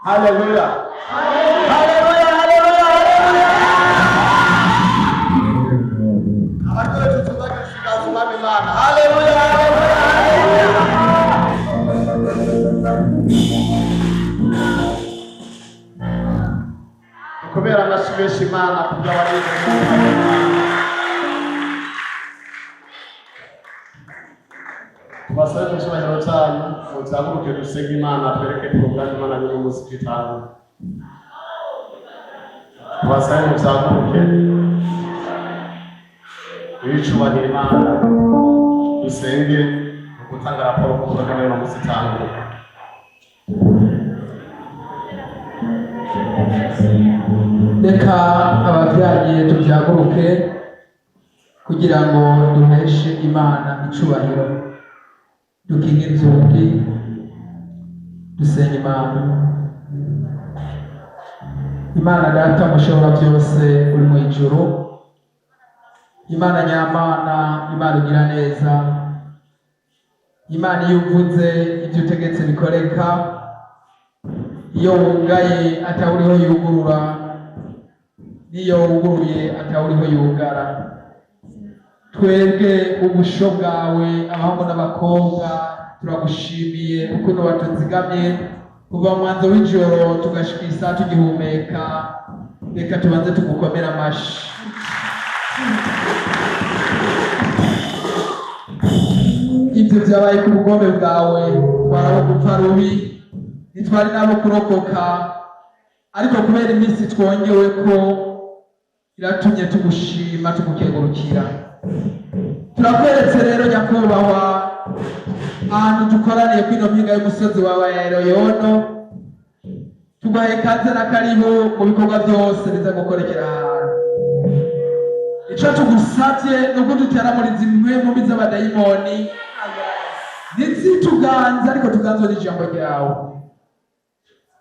Haleluya, haleluya, haleluya, haleluya! Abaryoheje tuzaga ikiganza Umwami Imana. Haleluya, haleluya, haleluya! Kubera amashyi menshi Imana kubw'abari. Tubasabe mu cyubahiro cyanyu muzaguruke dusenge Imana, twereke porogaramu Imana y'uno munsi twitanga. Tubasabe muzaguruke wicubahira Imana, dusenge mu gutanga raporo ku porogaramu y'uno munsi itanguye. Reka ababyagiye tubyaguruke kugira ngo duheshe Imana icubahiro, dukinge inzugi, dusenga Imana. Imana Data Mushobora Byose uri mu ijuru, Imana nyamana, Imana igira neza, Imana iyo uvuze ibyo utegetse bikoreka, iyo wugaye atawuriho yugurura, n'iyo wuguruye atawuriho yugara. Twebwe ubusho bwawe, abahungu n'abakobwa, turagushimiye ukuntu watuzigamye kuva mu mwanzo w'ijoro tugashika isaha tugihumeka. Reka tubanze tugukomere amashi. Ibyo byabaye ku bugombe bwawe. Twarabo gupfa rubi, ntitwari nabo kurokoka, ariko kubera iminsi twongewe ko iratumye tugushima, tugukengurukira. Turakweretse rero, nyakubahwa, ahantu dukoraniye kwino mpinga y'umusozi wawe ya Elayono. Tuguhaye ikaze na karibu mu bikorwa byose biza gukorekera ahantu. Ico tugusavye ni uko dutera muri zimwe mu mbi z'abadayimoni, ntizituganze, ariko tuganzwe n'ijambo ryawe.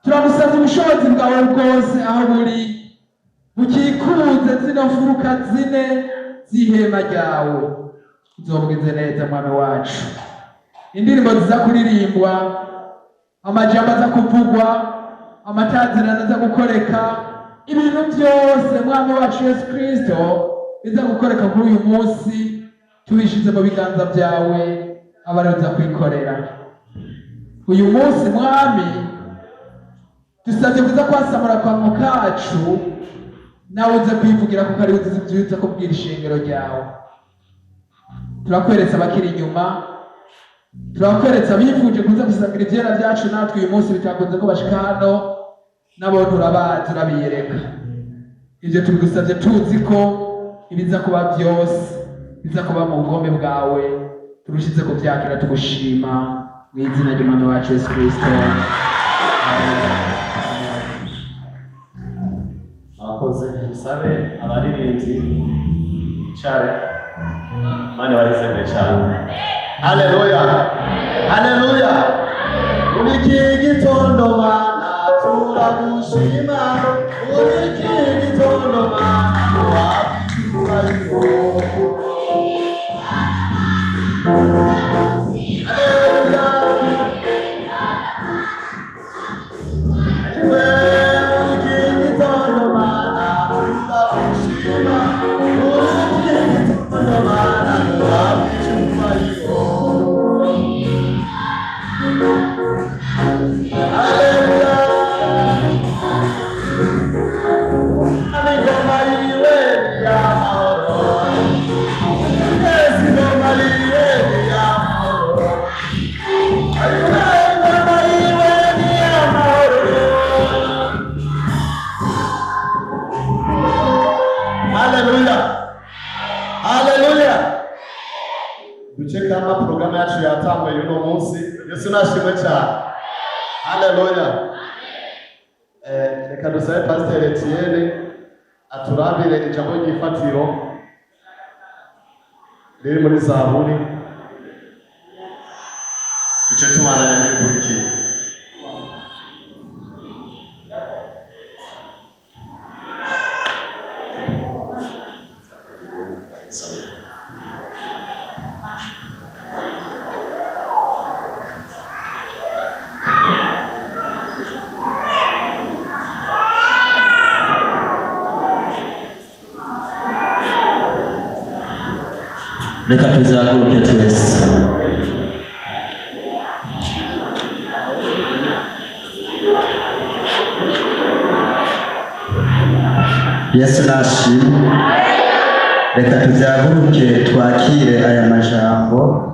Turagusavye ubushobozi bwawe bwose aho buri bukikuze zino mfuruka zine z'ihema ryawe. Uzobwize neza, Mwami wacu, indirimbo ziza kuririmbwa, amajambo aza kuvugwa, amatazirano aza gukoreka, ibintu byose, Mwami wacu Yesu Kristo, biza gukoreka kuri uyu munsi, tubishize mu biganza byawe, abari uza kwikorera uyu munsi. Mwami, dusabye kuza kwasamura kanwa kacu, nawe uze kwivugira, kuko ari uzi ibyo uza kubwira ishengero ryawe. Turakweretse abakiri inyuma, turakweretse abifuje kuza gusangira ivyera byacu natwe uyu munsi bitakunze ko bashika hano, nabo turabazi, urabiyereka. Ibyo tubigusabye tuzi ko ibiza kuba byose biza kuba mu bugombe bwawe. Turushize kubyakira tugushima mu izina ry'Umwami wacu Yesu Kristo. Abakoze, musabe abaririmbyi bicare. Mani barizembe cyane. Haleluya, haleluya! Muri iki gitondo, Mana, turagushima. Muri iki gitondo, Mana, wabyubahiro. Haleluya! Muri iki gitondo, Mana, turagushima. Muri iki gitondo, Mana, wabyubahiro. Haleluya! Ingoma yiwe ni y'amahoro. Yesu, ingoma yiwe ni y'amahoro. Ingoma yiwe ni y'amahoro. Haleluya, haleluya! Duce kama porogaramu yacu yatanguye y'uno munsi. Yesu nashimwe cyane. Haleluya! Reka dusabe Pasiteri Etienne aturabire ijambo ry'ifatiro riri muri Zaburi, duce tubandanya n'ibikurikiye. Reka tuzaguruke twese. Yesu nashimwe. Reka tuzaguruke twakire aya majambo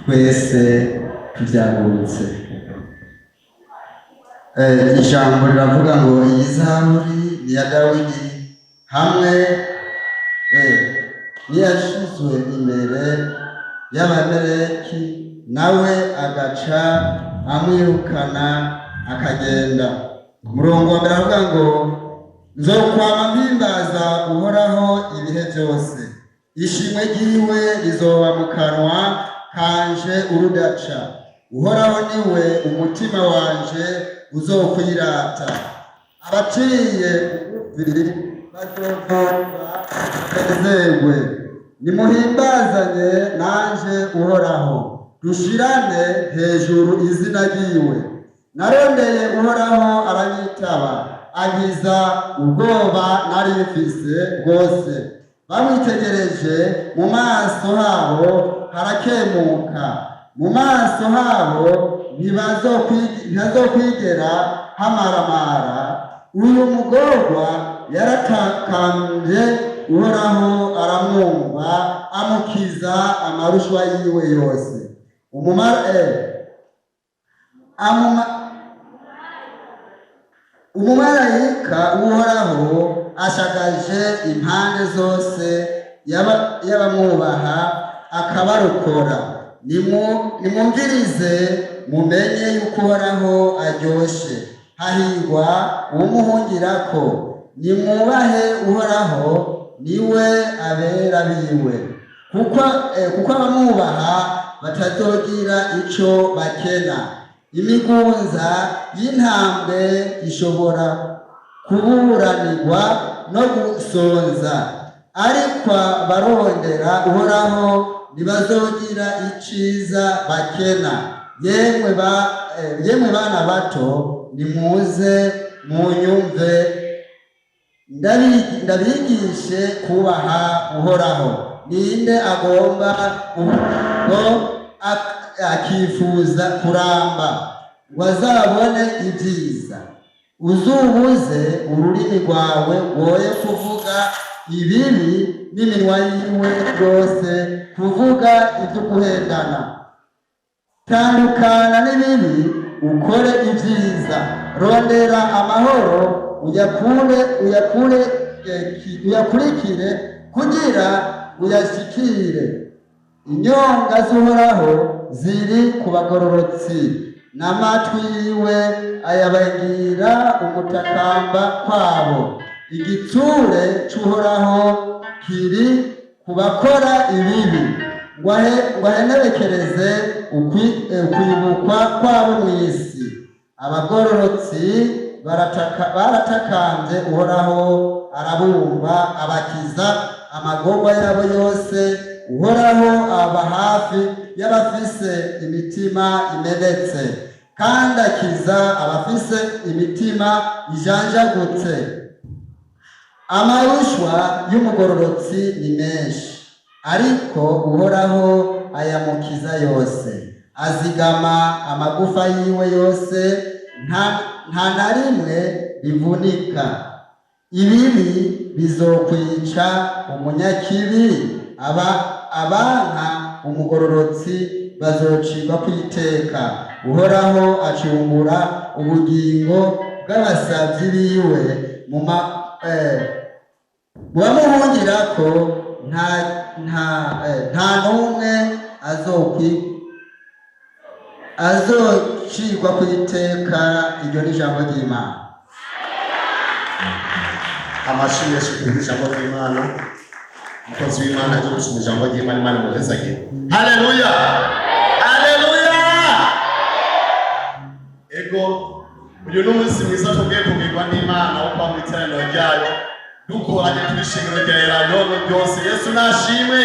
twese tubyagurutse. Ijambo riravuga ngo iyi zaburi ni iya Dawidi hamwe n'iyashizwe imbere y'Abameleki, nawe agaca amwirukana akagenda. Umurongo wa mbere aravuga ngo nzokwama mpimbaza Uhoraho ibihe byose, ishimwe ryiwe rizoba mu kanwa kanje urudaca. Uhoraho niwe umutima wanje uzokwirata, abaciye bugufi bazovumva banezerwe. Nimuhimbazanye nanje Uhoraho, dushirane hejuru izina ryiwe. Narondeye Uhoraho aranyitaba, ankiza ubwoba nari mfise bwose. Bamwitegereje mu maso habo harakemuka, mu maso habo ntibazokwigera hamaramara. Uyu mugorwa yaratakambye Uhoraho aramwumva, amukiza amarushwa yiwe yose. Umumarayika w'Uhoraho ashagaje impande zose y'abamwubaha akabarokora. Nimwumvirize mumenye yuko Uhoraho aryoshe, hahirwa uwumuhungirako. Nimwubahe Uhoraho, niwe abera biwe, kuko abamwubaha batazogira ico bakena. Imigunza y'intambwe ishobora kuburanirwa no gusonza, ariko barondera Uhoraho ntibazogira iciza bakena. Yemwe bana bato, nimuze munyumve, ndabigishe kubaha Uhoraho. Ninde agomba ngo akifuza kuramba ngo azabone ibyiza? Uzubuze ururimi rwawe rwoye kuvuga ibibi, n'iminwa yiwe yose kuvuga ibyo guhendana. Tandukana n'ibibi, ukore ibyiza, rondera amahoro, uyakurikire kugira uyashyikire. Inyonga z'Uhoraho ziri ku bagororotsi, n'amatwi yiwe ayabagira umutakamba kwabo. Igitsure c'Uhoraho kiri ku bakora ibibi, ngo ahenerekereze ukwibukwa kwabo mw'isi. Abagororotsi baratakambye Uhoraho arabumva, abakiza amagorwa yabo yose. Uhoraho aba hafi y'abafise imitima imenetse, kandi akiza abafise imitima ijanjagutse. Amarushwa y'umugororotsi ni menshi, ariko Uhoraho ayamukiza yose. Azigama amagufa yiwe yose, nta na rimwe rivunika. Ibibi bizokwica umunyakibi, abanka umugororotsi bazocirwa kwiteka. Uhoraho acungura ubugingo bw'abasavyi biwe, mu bamuhungirako nta n'umwe azocirwa kwiteka. Iryo ni ijambo ry'Imana. Amashyi Yesu ku ijambo ry'Imana. Umukozi w'Imana aje gusoma ijambo ry'Imana, Imana imuhezagire. Haleluya, haleluya! Ego, uyu ni umunsi mwiza tugiye kubwirwa n'Imana wo kwa mu iteraniro ryayo, dukoranye turi ishengero rya Elayono ryose. Yesu nashimwe!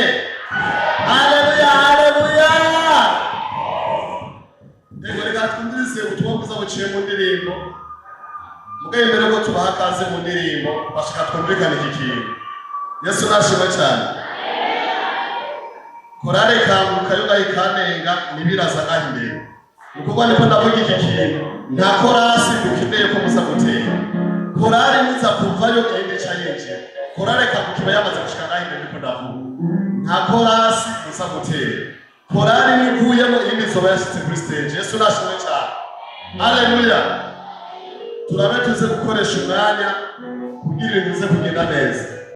Haleluya, haleluya! Ego, reka twumvirize ubutumwa bwiza buciye mu ndirimbo. Mugabo imbere ko tubaha kaze mu ndirimbo, bashaka twumvikane iki kintu. Yesu nashimwe cyane. Korale Kanguka yo ngaho ikanenga nibiraza ngaho imbere. Ukuvuga niko ndavuga iki kintu, nta korasi dukeneye ko muza gutera. Korale niza kuvayo iyindi ica yinjira. Korale Kanguka iba yamaze gushika ngaho imbere. Niko ndavuga, nta korasi muza gutera. Korale nivuyemo, iyindi izoba yashitse kuri stage. Yesu nashimwe cyane, haleluya. Turabe tuze gukoresha umwanya kugira ibintu bize kugenda neza.